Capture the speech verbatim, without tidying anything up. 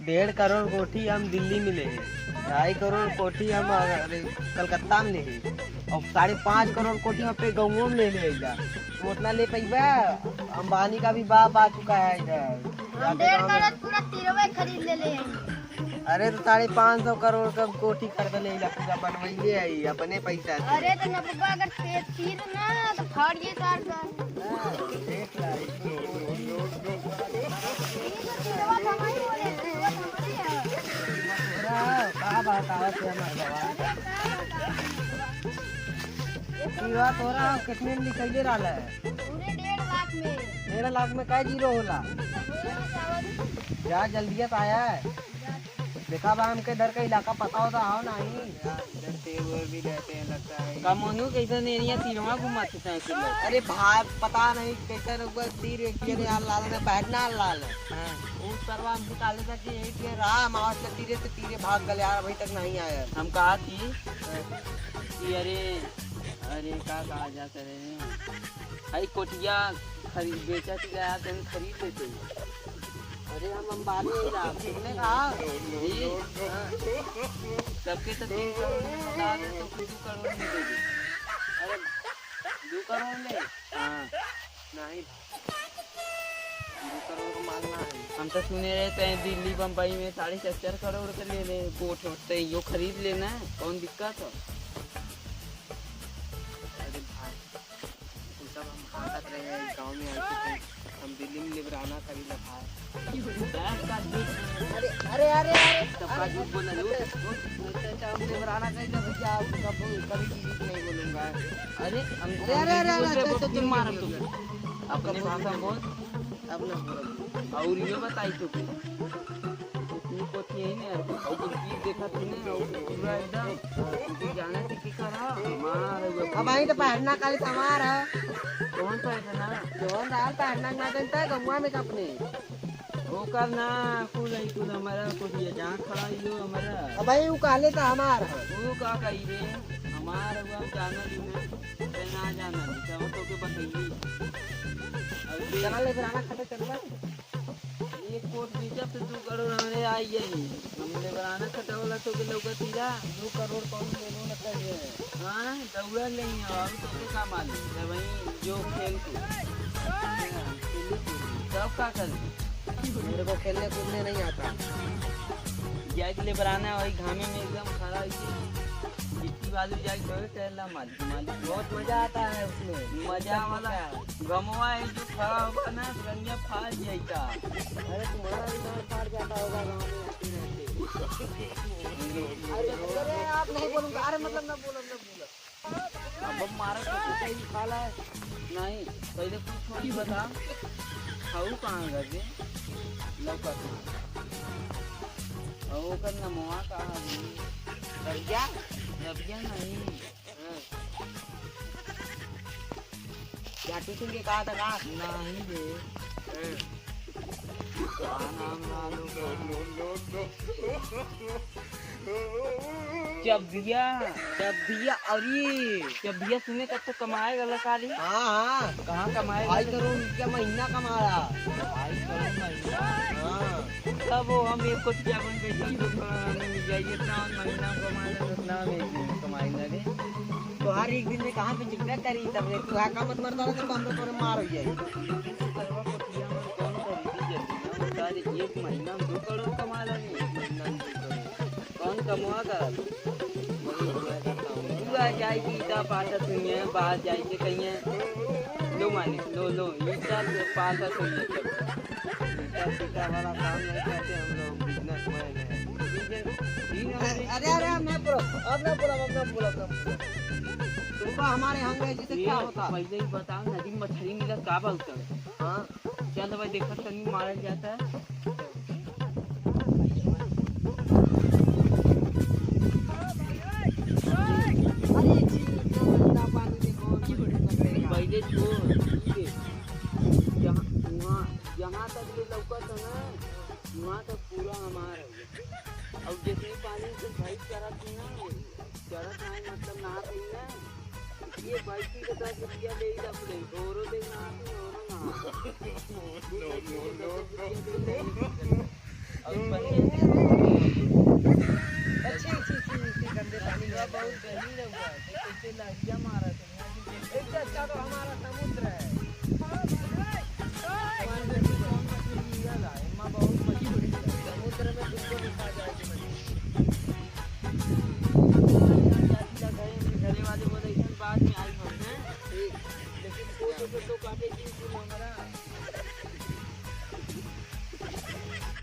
डेढ़ करोड़ कोठी हम दिल्ली में लेहे, ढाई करोड़ कोठी हम, अरे, कलकत्ता में लेहे, और साढ़े पाँच करोड़ कोठी हम अपने गाँव में लेहे अइला। तू उतना ले पइबा? अंबानी का भी बाप आ चुका है इधर। हम डेढ़ करोड़ पूरा तीरवे खरीद लेले हैं। अरे, तो साढ़े पाँच सौ करोड़ का कोठी खरीद ले अइला, पूरा बनवइले है अपने पैसा से। अरे, तो नपबा अगर ते तीर ना, तो फाड़िए तार का। हाँ, देख ला, इसको। का बात आवत है, मर्दवा? पूरा तोरा कितने में निकल रहा है? पूरे डेढ़ लाख में। डेढ़ लाख में का जीरो होला? जा, जल्दिया से आया है। देखा बा, हमके इधर का इलाका पता होता हो नहीं। इधर से वो भी रहते हैं, लगता है। का मोनू कैसे नेरिया तीरवा घुमाते हैं कुल लोग? अरे भाई, पता नहीं कैसे रउआ तीर एक जने आ लाल है, बैठना आ लाल है। हाँ। उ सरवा हमसे काले था कि एक ये रहा, हम आवाज से तीरे से तीरे भाग गले यार, अभी तक नहीं आया। हम कहा थी हाँ। कि अरे, अरे का कहा जाता रे, हई कोठिया खरीद, बेचा थी गया, तन खरीद लेते हैं। अरे हम अंबानी ही रहा, तुमने कहा? जी। हाँ। सबके तो तीन करोड़ में बता रहे, तो दो करोड़ में दे दे। अरे, दो करोड़ में? हाँ। नहीं, दो करोड़ को मानना है। हम तो सुने रहे थे दिल्ली बम्बई में साढ़े चार, चार करोड़ के ले ले, कोठ होते, यो खरीद लेना है, कौन दिक्कत है? अरे भाई, उ सब हम हाकत रहे हैं, गाँव में आए थे, हम दिल्ली में लेबराना खरीद रखा है। अरे, अरे, अरे, अरे, सबका झूठ बोलना, झूठ। अच्छा, अच्छा, हम लेबराना खरीद रखा है, कब, कभी झूठ नहीं बोलूँगा। अरे, हम अरे, अरे, अरे, अरे, झूठ बोल रहे, अच्छा, अच्छा, तुम मारो तुम। अपने भाषा बोल। अब ना बोलो। और ये बताई तो, इतनी कोठी है ना, और कुर्सी देखा तूने, और पूरा एकदम, तू जाने से की करा, मार वो। अब आई तो पहनना काली हमार है। कौन सा है ना? जौन रहल पहनना ना देता है, गमुआ में कपने। ओकर ना, कुल है, कुल हमारा कोठी है, जहाँ खड़ा है, यो हमारा। अब भाई, वो कहले तो हमार है। वो का कही रे, हमार हुआ, हम जाना नहीं ना, ते ना जाना नहीं, तब तो के बताइए। अब ये चला ले, फिर आना खटे चलबा। एक कोठ बेचब तो दू करोड़ हमरे आई जाई। हम लेबराना खटावला तो के लौका तीरा। दू करोड़ कौन लेबो न करिए। हाँ, दौड़ा ले ही आओ, तो के का मालूम? जब वहीं जो खेल को। तब का कर? मेरे को खेलने कूदने नहीं आता। जाए के लेबराना वही घामे में एकदम खड़ा होके गिट्टी बालू जाए के टहला मालिक, मालिक। बहुत मजा आता है उसमें। मजा वाला। गमवा है जो खड़ा होगा ना, गंजा फाड़ जाएगा। अरे तुम्हारा भी दांत फाड़ जाता होगा गाँव में आते रहते। अरे, अरे, आप नहीं बोलूँगा। अरे, मतलब, ना बोलो, ना बोलो। अब मारा तो सही खाला है। नहीं, पहले कुछ छोड़ी बता। खाऊ कहाँ घर से? लौका कहाँ? और ओकर नमवा कहाँ है? रबिया? रबिया नहीं। हाँ। जाटू सिंह के कहा था का? नहीं रे। हाँ। का नाम ना लो। चबिया, चबिया, अरे, चबिया सुने कब तो कमाए गला का रे? हाँ, हाँ। कहाँ कमाए ढाई गला? करोड़ रुपया महीना कमा रहा। ढाई करोड़ महीना? हाँ। तब वो हम एक कोठी अपन बेटी को कमाने में जाइए, इतना महीना कमाए ना, उतना हम एक दिन में कमाए ना रे। तो हर एक दिन में कहाँ पे जितना करी, तब रे, तू हाका मत मरता रहे, तो हम लोग तोरे मार हो जाए। सरवा कोठिया में कौन करी थी जल्दी ना, बता दे, एक महीना में दो करोड़ कमा लेंगे, एक महीना में दो करोड़। कौन कमवा करत? पूरा जाए के ईटा पाटा सुनिए, बाहर जाए के कहिए, "लो मालिक, लो, लो, ईटा पाटा सुनिए सब।" ईटा पीटा वाला काम नहीं करते हम लोग, businessman हैं। अरे, अरे, अब ना बोलो, अब ना बोलो, अब ना बोलो, अब ना बोलो। तुमको हमारे अंग्रेजी से क्या होता? पहले ही बताओ, नदी में मछली मिला, का बोलता है? हाँ। चल भाई, देखो, तनी मारल जाता है। अरे जी, इतना गंदा पानी देखो, पहले छोड़, ठीक है। जहाँ, वहाँ, जहाँ तक ले लौकत है ना, वहाँ तक पूरा हमार है। और जितने पानी से भाई चरत है ना, चरत है, मतलब नहात है ना, ये बाइक की दस रुपया दे ही रख ले, ओरो दे ना आती, ओरो ना आती। No, no, no, no। और पनिया से लहरिया मारत है। इससे अच्छा तो हमारा समुद्र है। हाँ, भाई। हाँ। कौन मछली, कौन मछली लिया जाए? एमा बहुत मछली है। समुद्र में तुमको दिखा जाएगी मछली। घरे वाले बोले, "इसन बाद में आई हम, हैं?" ठीक। लेकिन वो तो, तो, तो काटे जी, तू हमारा